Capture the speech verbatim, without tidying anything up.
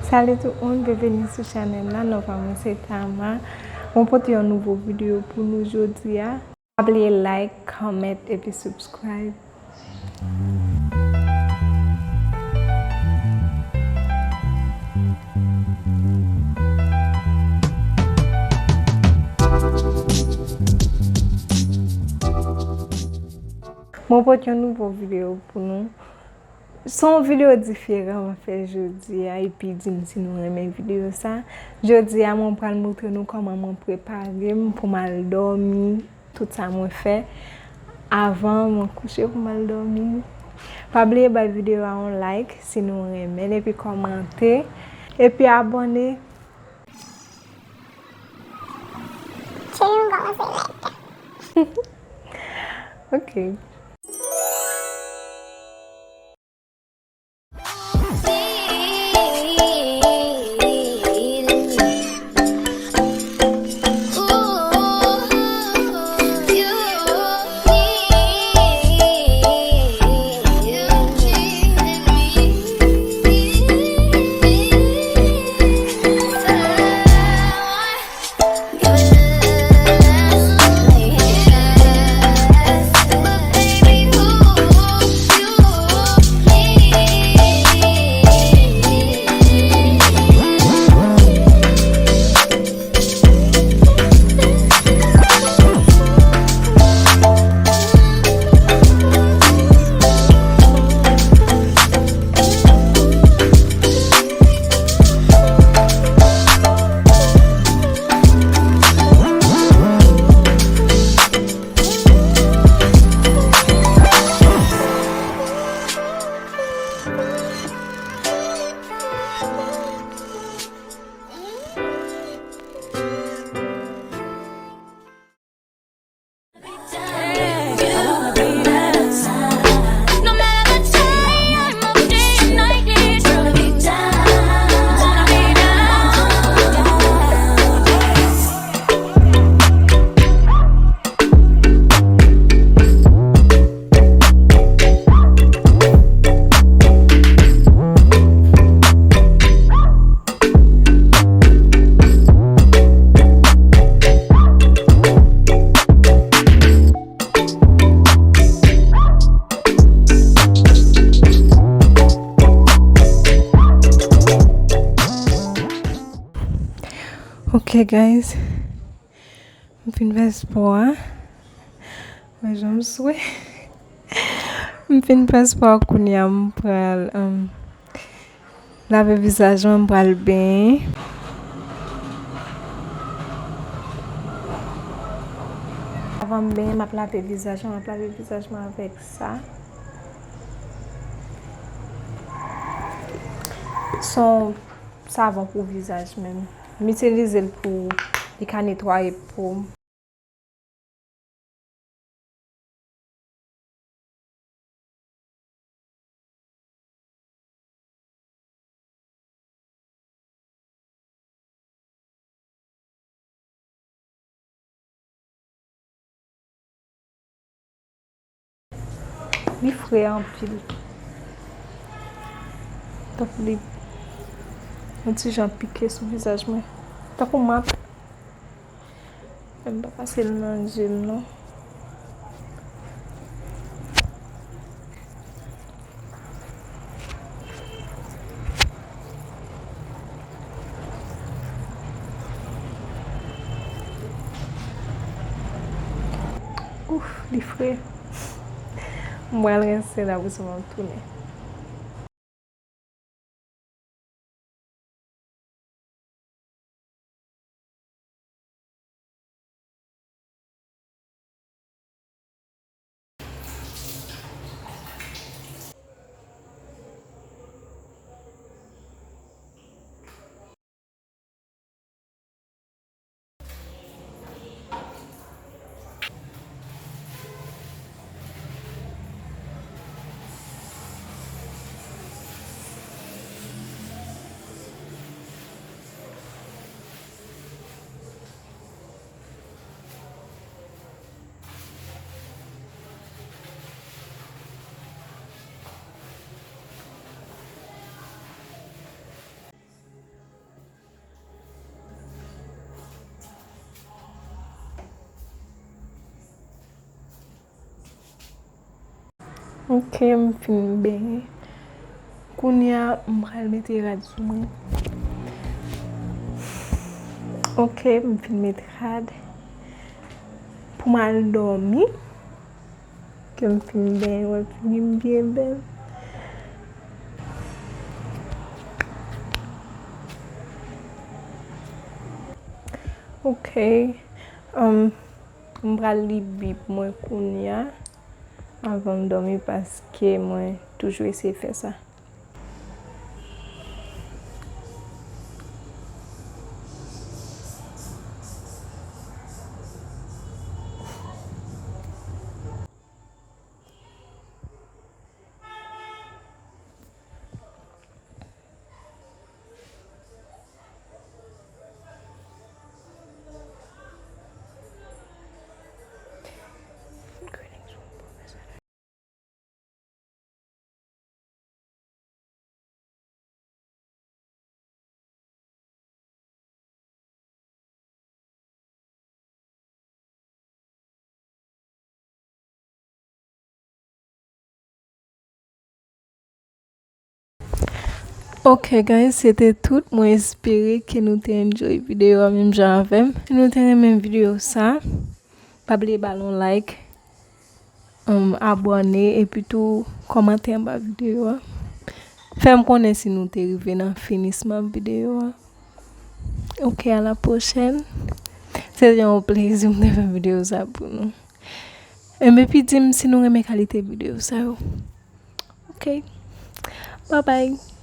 Salut tout moun, byenveni sou chanèl la. Non pa mwen se Tama. Mwen pote yon nouvo videyo pou nou jodi a. Pa bliye like, comment epi subscribe. Mwen pote yon nouvo videyo pou nou. Se yon videyo diferan mwen fè jodi a, epi di m si nou renmen videyo sa. Jodi a, mwen pral montre nou kòman mwen prepare m pou m al dòmi, tout sa mwen fè avan mwen kouche pou m al dòmi. Pa bliye bay videyo a yon like si nou renmen l, epi kòmante, epi abòne. Cheri, m kòmanse like. Ok. Ok, guys. M fin fè spò a. Mwen jan m swe. M fin fè spò a, kounye a m pral, um, lave vizaj mwen, m pral benyen. Avan m benyen, m ap lave vizaj mwen, m ap lave vizaj mwen avèk sa. Se yon savon pou vizaj menm. M itilize l pou li ka netwaye po m. Li fre anpil. Tankou li yon ti jan pike sou vizaj mwen. Tankou m ap Fè m pa pase l nan je m non. Ouf, li fre. M pral rense l, apre sa m ap tounen. Ok, m fin benyen. Kounye a, m pral mete rad sou mwen. Ok, m fin met rad pou m al dòmi. Ke m fin benyen, wè figi m byen bèl. Ok. Um, m pral li Bib mwen kounye a, anvan m dòmi, paske mwen toujou eseye fè sa. Ok, guys, se te tout. Mwen espere ke nou te enjoy videyo a menm jan avè m. Si nou te renmen videyo sa, pa bliye ba l yon like, um, abòne, epi tou kòmante anba videyo a. Fè m konnen si nou te rive nan finisman videyo a. Ok, a la pwochèn. Se te yon plezi m te fè videyo sa pou nou. Enben, epi di m si nou renmen kalite videyo sa yo. Ok. Bye bye.